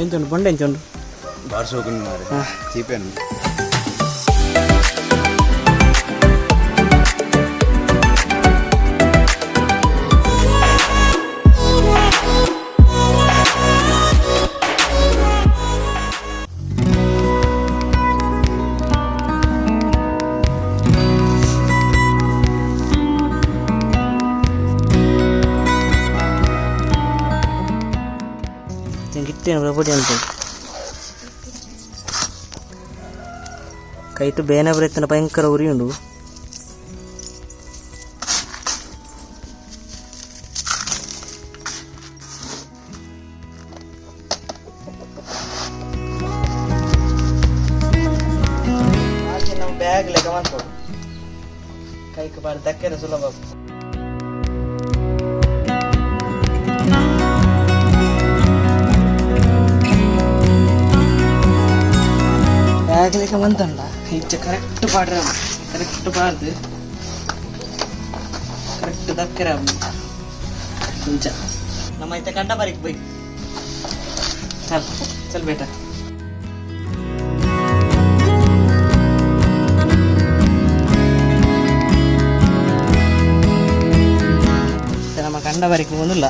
ಎಂಚುಂಡು ಬೊಂಡ ಎಂಚುಂಡು ಬಾರ್ ಸೋಕುಂಡು ಮಾರೆ ಚೀಪೇನು ಗಿಟ್ಟಿನ ಪೊಡಿ ಅಂತ ಕೈಟು ಬೇನೆ ಬರೆತನ ಭಯಂಕರ ಉರಿ ಉಂಡು. ನಮ್ಮ ಬ್ಯಾಗ್ ಲೆಕ್ಕ ಮಾಡ್ಕೊಡು ಕೈಗೆ ಬಾರಿ ದಕ್ಕೆರೆ ಸುಲಭ. ಬ್ಯಾಗ್ ಲೆಕ್ಕ ಬಂತಂಡ ಇಚ್ಚ ಕರೆಕ್ಟ್ ಪಾಡ್ರೆ ಕರೆಕ್ಟ್ ಪಾಡ್ದು ಕರೆಕ್ಟ್ ದಕ್ಕೆರೆ ಮುಂಚ ನಮ್ಮ ಐತೆ ಕಂಡ ಬರೀಕ್ ಬೈ. ಚಲ್ ಚಲ್ ಬೇಟ. ನಮ್ಮ ಕಂಡ ಬರೀಕ್ ಒಂದಿಲ್ಲ.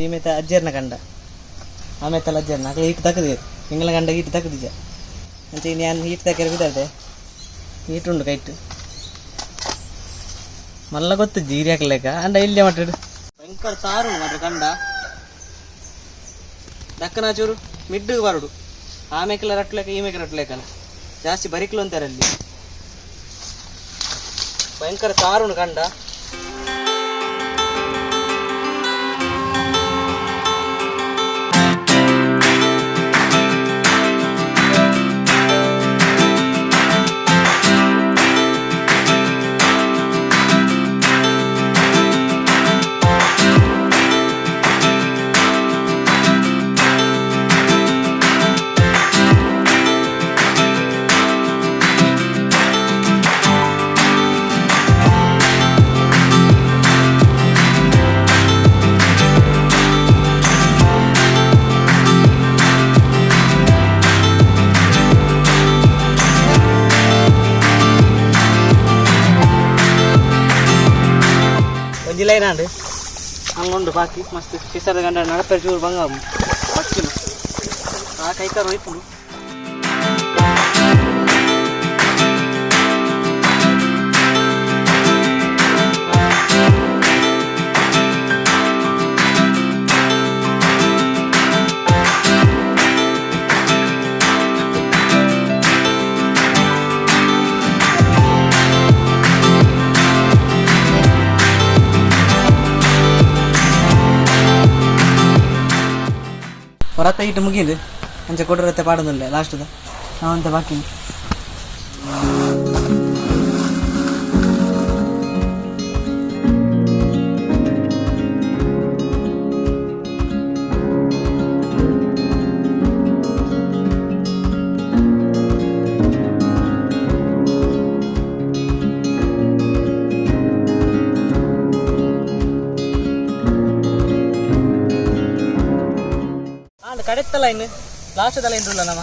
ಈಮೆತ ಅಜ್ಜರ್ನ ಕಂಡ ಆಮೇತಲ್ಲ ಅಜ್ಜರ್ನ ಅಕಲ ಈಟ್ ತಕ್ಕದಿ ಎಂಗಲ ಕಂಡ ಈಟ್ ತಕ್ಕದಿಜ ಅಂಚೆ ಇನ್ನು ಯಾನ್ ಈಟ್ ತಕ್ಕರೆ ಬಿದ್ದಾದೆ ಈಟುಂಡು ಕೈಟ್ ಮಲ್ಲ ಗೊತ್ತು ಜೀರಿ ಹಾಕಲೇಕ ಅಂಡ ಇಲ್ಲೇ ಮಟ್ಟಡು ಭಯಂಕರ ತಾರು ಮಾತ್ರ ಕಂಡ ದಕ್ಕನ ಚೂರು ಮಿಡ್ಡುಗೆ ಬರುಡು ಆಮೇಕೆಲ್ಲ ರಟ್ಲೇಕ ಈಮೇಕೆ ರಟ್ಲೇಕಲ್ಲ ಜಾಸ್ತಿ ಬರಿಕ್ಲು ಅಂತಾರೆ ಅಲ್ಲಿ ಭಯಂಕರ ತಾರುಣು ಕಂಡ. ಒಂಜಿ ಲೈನ್ ಆಂಡ್ ಹಂಗುಂಡು ಬಾಕಿ ಮಸ್ತ್ ಕಿಸರದ ಗಂಡ ನಡಪೆ ಚೂರು ಬಂಗ ಬಚ್ಚಿನ ಆ ಕೈಕಾರ ಹೋಯ್ಪುಂಡು. ಹೊರತ ಇಟ್ಟು ಮುಗಿದು ಅಂಚೆ ಕೊಡರತ್ತೆ ಪಾಡೋದಿಲ್ಲ ಲಾಸ್ಟ್ದ ನಾವಂತ ಬಾಕಿ. ಆಂಡ್ ಕಡೆತ್ತ ಲೈನ್ ಲಾಸ್ಟ್ದ ಲೈನ್ ಉಲ್ಲ ನಮ್ಮ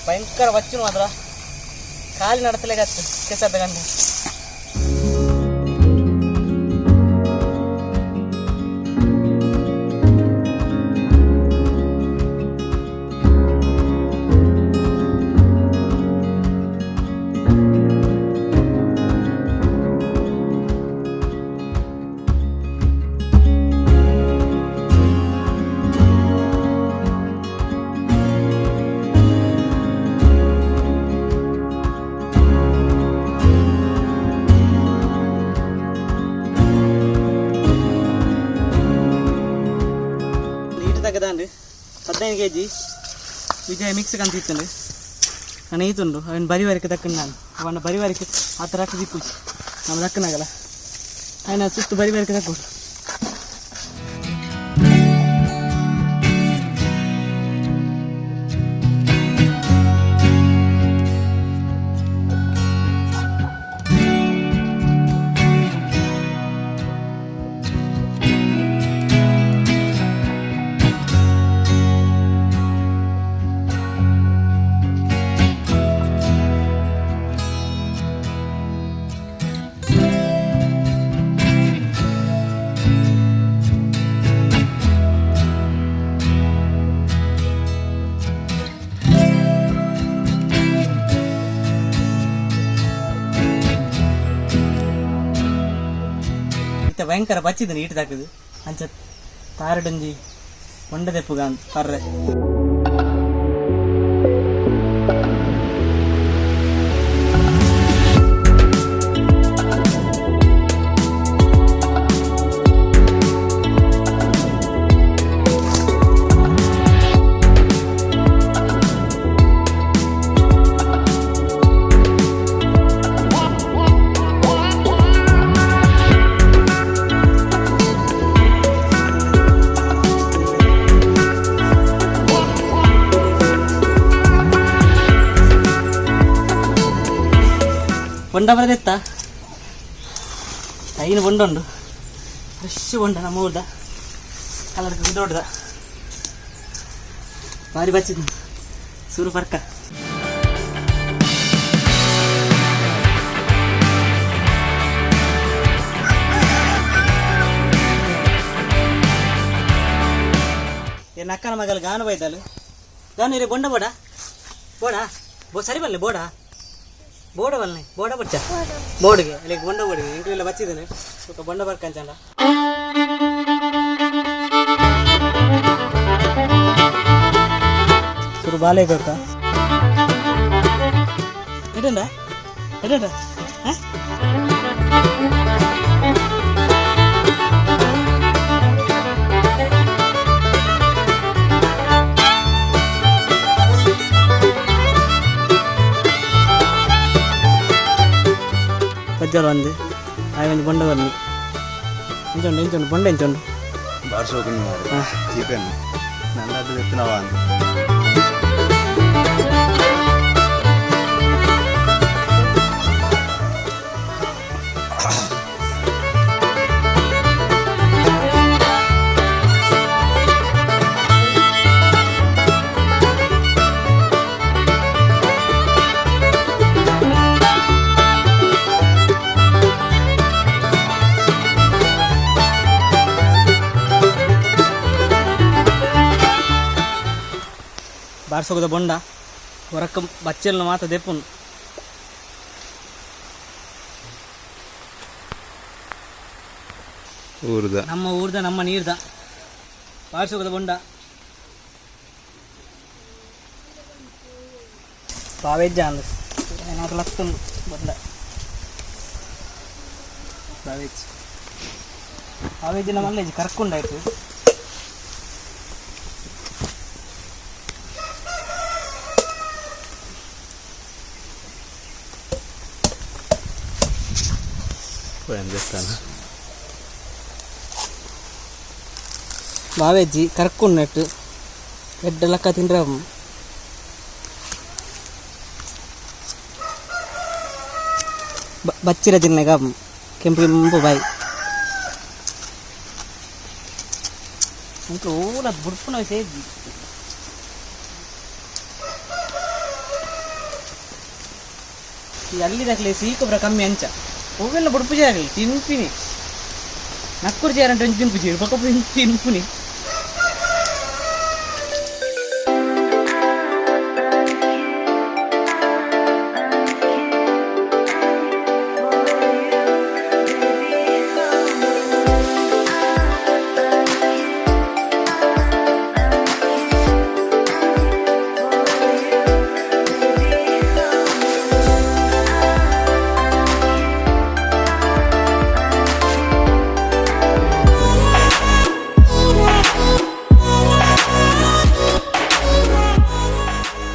ಭಯಂಕರ ಬಚ್ಚು ಮಾತ್ರ ಖಾಲಿ ನಡತಲೇ ಗತ್ತು ಕೆಸದ ಗಂಡ. ಈಟ್ ತಗದಾಂಡ್ 15 ಕೆಜಿ ವಿಜಯ ಮಿಕ್ಸ್ ಕಂತ ಇತ್ತಂಡು ನಾನು ಈತುಂಡು ಅವನು ಬರಿ ವರೆಗೆ ದಕ್ಕಂಡು ನಾನು ಅವನ ಬರಿ ವರೆಗೆ ಆ ಥರ ಹಾಕಿ ದಿಪ್ಪುಜಿ ನಮ್ಮ ದಕ್ಕನಾಗಲ್ಲ ಅವನ ಸುತ್ತು ಬರಿ ವರೆಗೆ ದಕ್ಕು. ಇತ್ತ ಭಯಂಕರ ಬಚ್ಚಿದ್ದೀನಿ ಈಟ್ ತಾಕುದು ಅಂಚ ತಾರಡೊಂಜಿ ಬೊಂಡ ದೆಪ್ಪುಗ ಪರ್ರೆ ಬೊಂಡ ಬರದೆತ್ತ ಐನು ಬೊಂಡ ಉಂಡು ಫ್ರೆಶ್ ಬೊಂಡ ನಮ್ಮ ಊರ್ದ ಕಲರ್ ದೊಡ್ಡದ ಭಾರಿ ಬಚ್ಚಿದ್ ಸೂರು ಪರ್ಕ ಏನ್ ಅಕ್ಕನ ಮಗಲ್ ಗಾನು ಬೈದಲು ಗಾನು ಇರೇ ಬೊಂಡ ಬೋಡ ಬೋಡ ಬೋ ಸರಿ ಬಲ್ಲೆ ಬೋಡ ಬೋಡ ಬಲ್ಲೆ ಬೋಡ ಬಚ್ಚ ಬೋರ್ಡ್ಗೆ ಅಲ್ಲಿ ಬೊಂಡ ಬೋರ್ಡ್ಗೆ ಎಂಕ್ಲೆಲ್ಲ ಬಚ್ಚಿದ್ದೇನೆ ಸ್ವಲ್ಪ ಬೊಂಡ ಬರ್ಕಂಚಂಡ ಸುರು ಬಾಲೆ ಗೊತ್ತ ಎಡಂಡ ಎಡಂಡ ಪಜ್ಜಾರು ಒಂದು ಆಯ್ ಬೊಂಡ ಬರ್ಲಿ ಇಂಚುಂಡು ಇಂಚುಂಡು ಬೊಂಡ ಇಂಚುಂಡು ಬಾರ್ ಸೋಕುಂಡು ಮಾರೆ ಚೀಪೆನ್ ನನ್ನ ಅಡ್ಡ ಎತ್ತನವಾ ಅಂತ. ಬಾರ್ಸೋಗದ ಬೊಂಡ ಹೊರಕ್ಕ ಬಚ್ಚಲ್ನ ಮಾತ ದೆಪ್ಪುನು ಊರ್ದ ನಮ್ಮ ಊರ್ದ ನಮ್ಮ ನೀರ್ದ ಬಾರ್ಸೋಗದ ಬೊಂಡ ಬಾವೆಜ್ಜ ಅಂದು ಏನಾದ್ರು ಲತ್ತುಂಡು ಬೊಂಡ ಬಾವೆಜ್ ಬಾವೆಜ್ಜಿನ ಮಲ್ಲೇಜ್ ಕರ್ಕೊಂಡಾಯ್ತು. ఏం చేస్తాను? ಬಾವೆಜ್ಜಿ ಕರ್ಕೊಂಡಟ್ಟು ಎಡ್ಡ ಲಕ್ಕ ತಿಂದ್ರೆ ಬಚ್ಚಿರ ತಿನ್ನೆಗ ಕೆಂಪು ಕೆಂಪು ಬಾಯಿ ಇಂಕ ಓಲ ಬುಡ್ಪುನ ಸೇಜಿ. ಈ ಅಲ್ಲಿದಾಗಲಿ ಸೀಕೊಬ್ರ ಕಮ್ಮಿ ಅಂಚ ಹೂವೆಲ್ಲ ಬುಡ್ಪು ಜಾಗಲಿ ತಿನ್ಪಿನಿ ನಕ್ಕುರು ಜಾರಂಟು ಒಂಜಿ ತಿನ್ಪುಜಿ ಬೊಕ ತಿನ್ಪುನಿ.